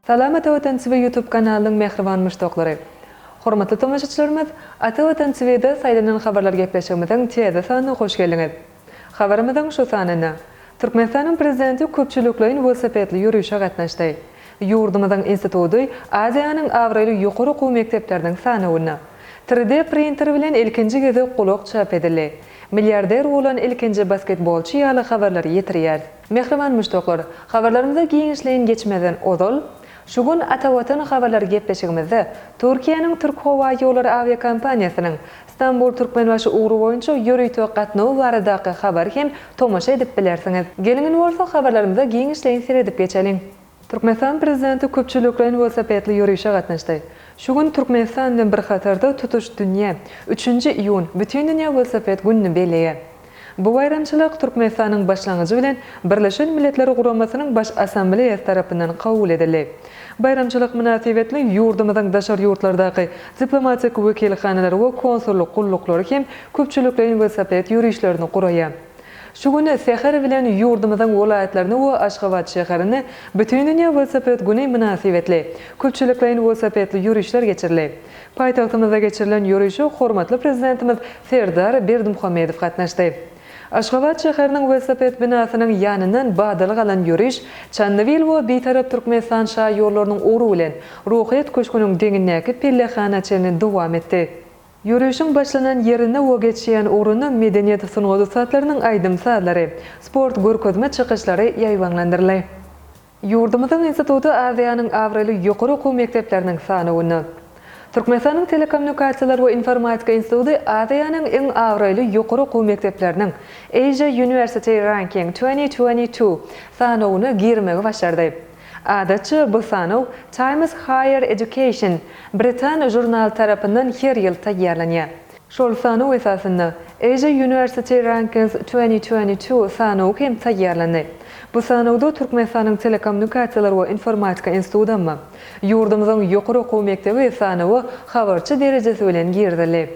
Salam Ata Watan TV YouTube kanalynyň mähriban muşdaklary! Hormatly tomaşaçylarymyz, Ata Watan TV-de Saýlanan habarlar gepleşigimiziň täze sanyna hoş geldiňiz! Habarymyzyň şu sanynda, Türkmenistanyň Prezidenti köpçülikleýin welosipedli ýörişe gatnaşdy. Ýurdumyzyň institudy Aziýanyň abraýly ýokary okuw mekdepleriniň sanawynda. 3D printer bilen ilkinji gezek gulak çap edildi. Milliarder bolan ilkinji basketbolçy ýaly habarlary ýetirýäris. Mähriban muşdaklar, habarlarymyza giňişleýin geçmezden ozal, şu gün Ata Watan habarlary gepleşigimizde Türkiýäniň Türkhowaýollary awiakompaniýasynyň Stambul-Türkmenbaşy ugry boýunça ýörite gatnawy baradaky habary hem tomaşa edip bilersiňiz. Geliň indi bolsa habarlarymyza giňişleýin seredip geçeliň. Türkmenistan Prezidenti köpçülikleýin welosipedli ýörişe gatnaşdy. Şu gün Türkmenistan bilen bir hatarda tutuş dünýä, üçünji iýun, Bütindünýä welosiped gününi belleýär. Bu baýramçylyk Türkmenistanyň başlangyjy bilen Birleşen Milletler Guramasynyň Baş Assambleýasy tarapyndan kabul edildi. Baýramçylyk mynasybetli ýurdumyzyň daşary ýurtlardaky diplomatik wekilhanalary we konsullyk gulluklary hem köpçülikleýin welosiped ýörişlerini guraýar. Şu gün säher bilen ýurdumyzyň welaýatlarynda we Aşgabat şäherinde Bütindünýä welosiped güni mynasybetli köpçülikleýin welosipedli ýörişler geçirildi. Paýtagtymyzda geçirilen ýörişe hormatly Prezidentimiz Serdar Berdimuhamedow gatnaşdy. Aşgabat şäheriniň welosiped binasynyň ýanyndan badalga alan ýöriş Çandybil we Bitarap Türkmenistan şaýollarynyň ugry bilen Ruhyýet köşgüniň deňindäki pellehana çenli dowam etdi. Ýörişiň başlanan ýerinde we geçýän ugrunda medeniýet sungat ussatlarynyň aýdym-sazlary, sport görkezme çykyşlary ýaýbaňlandyryldy. Ýurdumyzyň instituty Aziýanyň abraýly ýokary okuw mekdepleriniň sanawynda. Türkmenistanyň Telekommunikasiýalar we informatika instituty Aziýanyň iň abraýly ýokary okuw mekdepleriniň, Asia University Ranking 2022, sanawyna girmegi başardy. Adatça, bu sanaw Times Higher Education britan žurnaly tarapyndan her ýyl taýýarlanýar. Şol sanaw esasynda Asia University Rankings 2022 sanawy hem taýýarlandy. Bu sanawda Türkmenistanyň Telekommunikasiýalar we informatika institudam bar. Ýurdumyzyň ýokary okuw mekdebi sanawa habarçy derejesi bilen girizildi.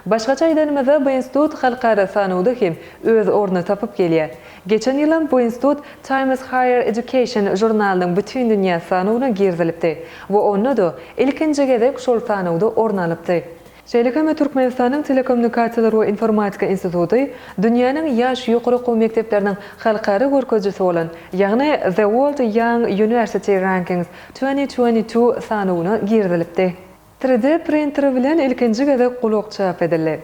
Başgaça aýdanymyzda, bu institut halkara sanawda hem öz ornuny tapyp gelýär. Geçen ýylam bu institut Times Higher Education žurnalynyň bütindünýä sanawyna girizilipdi we onda-da ilkinji gezek şol sanawda orun alypdy. Şeýle hem Türkmenistanyň Telekommunikasiýalar we informatika instituty dünýäniň ýaş ýokary okuw mekdepleriniň halkara görkezijisi bolan, ýagny The World Young University Rankings 2022 sanawyna girizilipdi. 3D printeri bilen ilkinji gezek gulak çap edildi.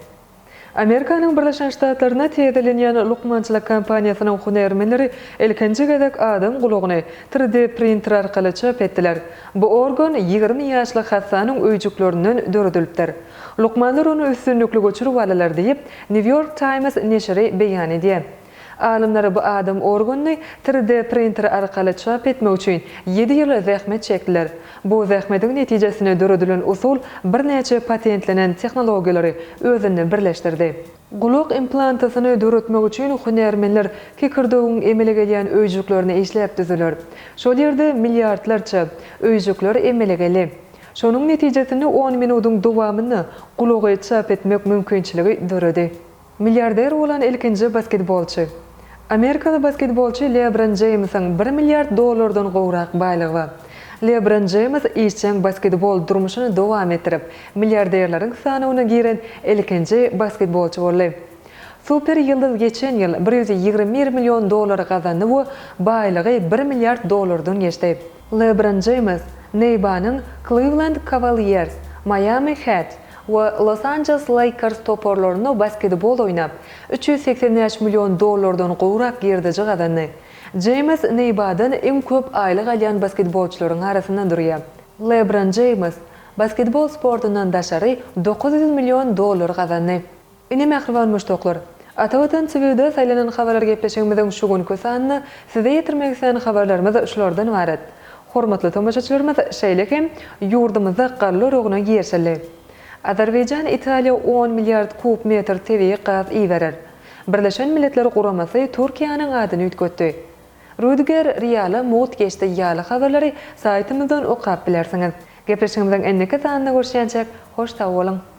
Amerikanyň Birleşen Ştatlarynda täzelenýän lukmançylyk kompaniýasynyň hünärmenleri ilkinji gezek adam gulagyny 3D printer arkaly çap etdiler. Bu organ 20 ýaşly hassanyň öýjüklerinden döredilipdir. Lukmanlar ony üstünlikli göçürip aldylar diýip, New York Times neşiri beýan edýär. Alymlar bu adam organyny 3D printer arkaly çap etmek üçin ýedi ýyl zähmet çekdiler. Bu zähmetiň netijesinde döredilen usul birnäçe patentlenen tehnologiýalary özünde birleşdirdi. Gulak implantasyny döretmek üçin hünärmenler kekirdewügiň emele gelýän öýjüklerini işläp düzüler. Şol ýerde milliardlarça öýjükler emele geldi. Şonuň netijesinde on minudyň dowamynda gulagy çap etmek mümkinçiligi döredi. Milliarder bolan ilkinji basketbolçy. Amerikaly basketbolçy Lebron Jeýmsiň bir milliard dollardan gowrak baýlygy bar. Lebron Jeýms işjeň basketbol durmuşyny dowam etdirip, milliarderleriň sanawyna giren ilkinji basketbolçy boldy. Super ýyldyz geçen ýyl 121 million dollar gazandy we baýlygy bir milliard dollardan geçdi. Lebron Jeýms NBA-nyň Kliwlend Kawalýers, Maýami Het we Los-Anjeles Leýkers toparlarynda basketbol oýnap, 385 million dollardan gowrak girdeji gazandy. Jeýms NBA-dan iň köp aýlyk alýan basketbolçylaryň arasynda durýar. Lebron Jeýms basketbol sportundan daşary 900 million dollar gazandy. Ine mähriban muşdaklar! Ata Watan TW-de saýlanan habarlar gepleşigimiziň şu günki sanynda size ýetirmek islän habarlarymyz şulardan ybarat. Hormatly tomaşaçylarymyz şeýle hem ýurdumyzda galla oragyna girişildi. Azerbaýjan Italiýa on milliard kub metr tebigy gaz iberer. Birleşen Milletler Guramasy Türkiýäniň adyny üýtgetdi. Rüdiger Reala mugt geçdi ýaly habarlary saýtymyzdan okap bilersiňiz. Gepleşigimiziň indiki sanynda görüşýänçäk hoş sag boluň!